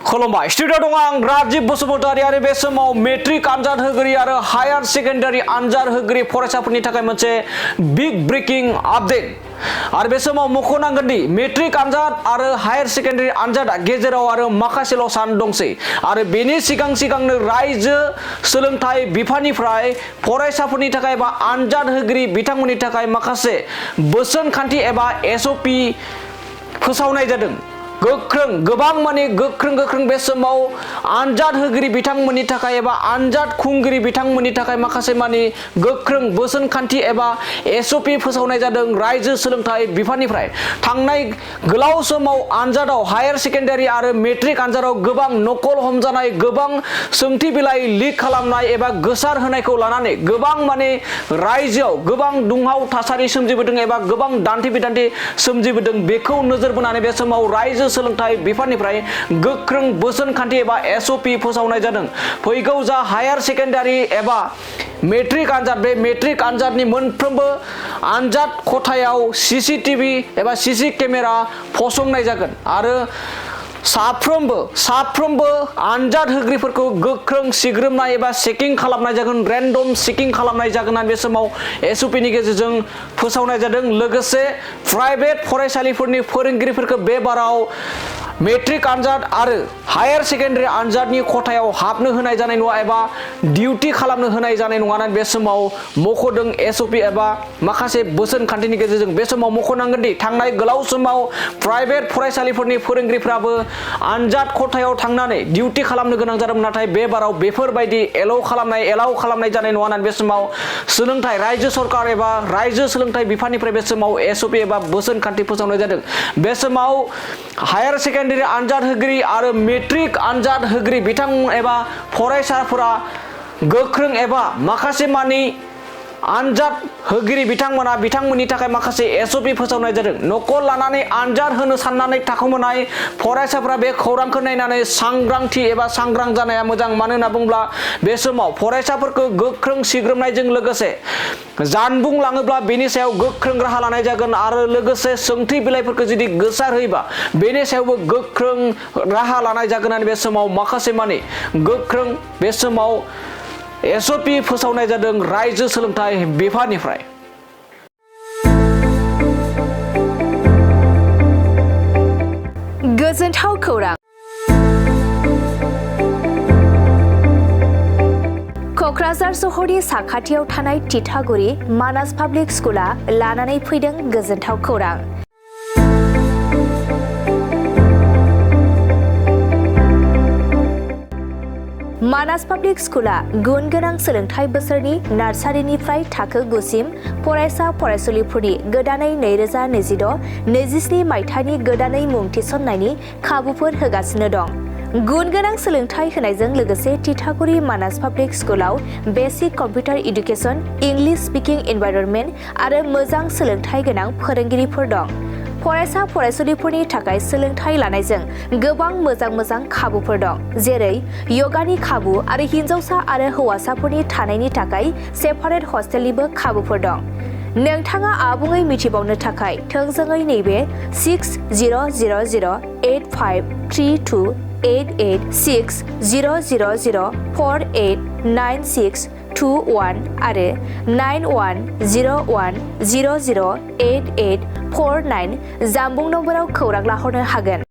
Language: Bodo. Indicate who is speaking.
Speaker 1: खुलुमबाय स्टुडिअ दं आं राजिब बसुमतारी आरो बे समाव मेट्रिक आनजाद होगिरि आरो हायार सेकेन्डारि आनजाद होगिरि फरायसाफोरनि थाखाय मोनसे बिग ब्रेकिं आपडेट आरो बे समाव मख'नांगोन दि मेट्रिक आनजाद आरो हायार सेकेन्डारि आनजादा गेजेराव आरो माखासेल' सान दंसै आरो बेनि सिगांनो रायजो सोलोंथाइ बिफाननिफ्राय फरायसाफोरनि थाखाय बा आनजाद होगिरि बिथांमोननि थाखाय माखासे बोसोनखान्थि एबा SOP फोसावनाय जादों। गोख्रों बे समाव आनजाद होगिरि बिथांमोननि थाखाय एबा आनजाद खुंगिरि बिथांमोननि थाखाय माखासे मानि गोख्रों बोसोनखान्थि एबा SOP फोसावनाय जादों रायजो सोलोंथाइ बिफाननिफ्राय। थांनाय गोलाव समाव आनजादाव हायार सेकेन्डारि आरो मेट्रिक आनजादाव गोबां नकल हमजानाय, गोबां सोंथि बिलाइ लिक खालामनाय एबा गोसार होनायखौ लानानै गोबां माने रायजोआव गोबां दुंहाव थासारि सोमजिबोदों एबा गोबां दान्थे बिदान्थे सोमजिबोदों। बेखौ नोजोर बोनानै बे समाव रायजो सोलोंथाइ बिफाननिफ्राय गोख्रों बोसोनखान्थि एबा SOP फोसावनाय जादों। फैगौ जा हायार सेकेन्डारि एबा मेट्रिक आनजाद, बे मेट्रिक आनजादनि मोनफ्रोमबो आनजाद खथायाव CCTV एबा CC केमेरा फसंनाय जागोन आरो साफ्रोमबो आनजाद होगिरिफोरखौ गोख्रों सिग्रोमनाय एबा चेकिं खालामनाय जागोन, रेन्डम चेकिं खालामनाय जागोन होननानै बे समाव SOP नि गेजेरजों फोसावनाय जादों। लोगोसे प्राइभेट फरायसालिफोरनि फोरोंगिरिफोरखौ बे बाराव मेट्रिक आनजाद आरो हायार सेकेन्डारि आनजादनि खथायाव हाबनो होनाय जानाय नङा एबा डिउटि खालामनो होनाय जानाय नङा होननानै बे समाव मख'दों SOP एबा माखासे बोसोनखान्थिनि गेजेरजों। बे समाव मख'नांगोन दि थांनाय गोलाव समाव प्राइभेट फरायसालिफोरनि फोरोंगिरिफ्राबो आनजाद खथायाव थांनानै डिउटि खालामनो गोनां जादोंमोन, नाथाय बे बाराव बेफोरबायदि एलाउ खालामनाय जानाय नङा होननानै बे समाव सोलोंथाइ रायजो सरकार एबा रायजो सोलोंथाइ बिफाननिफ्राय बे समाव SOP एबा बोसोनखान्थि फोसावनाय जादों। बे समाव हायार सेकेन्डारि आनजाद होगिरि आरो मेट्रिक आनजाद होगिरि बिथां एबा फरायसाफोरा गोख्रों एबा माखासे मानि आनजाद होगिरि बिथांमोननि थाखाय माखासे SOP फोसावनाय जादों। नकल लानानै आनजाद होनो साननानै थाखोमानाय फरायसाफोरा बे खौरांखौ नायनानै सांग्रां जानाया मोजां। मानो होनना बुङोब्ला बे समाव फरायसाफोरखौ गोख्रों सिग्रोमनायजों लोगोसे जानबुं लाङोब्ला बेनि सायाव गोख्रों राहा लानाय जागोन आरो लोगोसे सोंथि बिलाइफोरखौ जुदि गोसार होयोबा बेनि सायावबो गोख्रों राहा लानाय जागोन होननानै बे समाव माखासे मानि गोख्रों बे समाव SOP फोसावनाय जादों रायजो सोलोंथाइ बिफाननिफ्राय।
Speaker 2: गोजोनथाव खौरां। क'क्राझार सहरनि साखाथियाव थानाय तितागुरि मानास पाब्लिक स्कुला लानानै फैदों गोजोनथाव खौरां। मानास पाब्लिक स्कुला गुन गोनां सोलोंथाइ बोसोरनि नार्सारिनिफ्राय थाखो 9 सिम फरायसा फरायसुलिफोरनि गोदानै 2026-27 मायथाइनि गोदानै मुं थिसननायनि खाबुफोर होगासिनो दं। गुन गोनां सोलोंथाइ होनायजों लोगोसे तितागुरि मानास पाब्लिक स्कुलाव basic computer education, English speaking environment आरो मोजां सोलोंथाइ गोनां फोरोंगिरिफोर दं। फरायसा फरायसुलिफोरनि थाखाय सोलोंथाइ लानायजों गोबां मोजां खाबुफोर दं, जेरै यगानि खाबु आरो हिन्जावसा आरो हौवासाफोरनि थानायनि थाखाय सेपारेट हस्टेलनिबो खाबुफोर दं। नोंथाङा आबुङै मिथिबावनो थाखाय थोंजोङै नैबे 60008532886000489621 आरो 9101008849 जानबुं नम्बराव खौरां लाहरनो हागोन।